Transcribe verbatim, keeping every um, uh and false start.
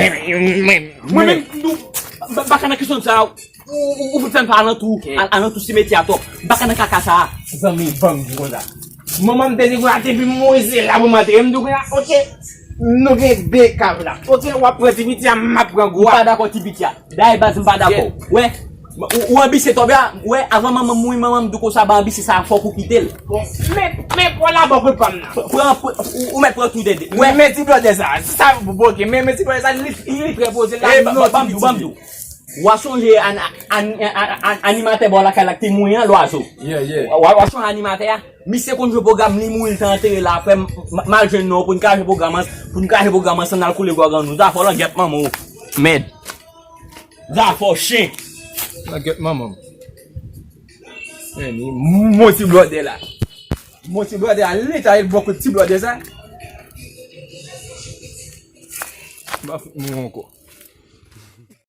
Mwen menm, nou, ba- baka nan kesyon sa, ou, ou, ou fout fè m fè alantou, al- alantou simetyè a twòp. Baka nan kaka sa. Zanmi, ban m di konsa. Manman m te di konsa, depi Moyiz la pou m antre, m di konsa, oke, nou gen de kav la. Oke, w ap pran ti piti a, m ap pran gwo a. M pa dakò ti piti a. Dayè baz m pa dakò. Wè, ou, ou anbisye tòbe a, wè, avan manman m mouri, manman m di konsa, ba anbisye sa, fòk ou kite l. Men, men, pran la bò kout pa m nan. Pran, pran, ou, ou mèt pran tou de de. Wè. Men ti blòdè sa, sa, oke, men, men ti blòdè sa, li, li trè poze la, non, ban m di w, ban m di w. W a sonje an- an- an- an- animatè bò lakay la ki te mouri an, Lwazo. Yeah, yeah. W a, w a sonje animatè a? Misye konn jwe pwogram, li mouri, l te antere la, frè m, m- m al jwenn non pou n ka jwe pwogram, an- pou n ka jwe pwogram ansanm, n al koule gwòg an nou. Zafè w langyèt manman w. Mèd. Zafè w chen. Langyèt manman m. Men, li, mon ti blòdè la. Mon ti blòdè a, li ta el bò kout ti blòdè sa. M pa fout mouri ankò.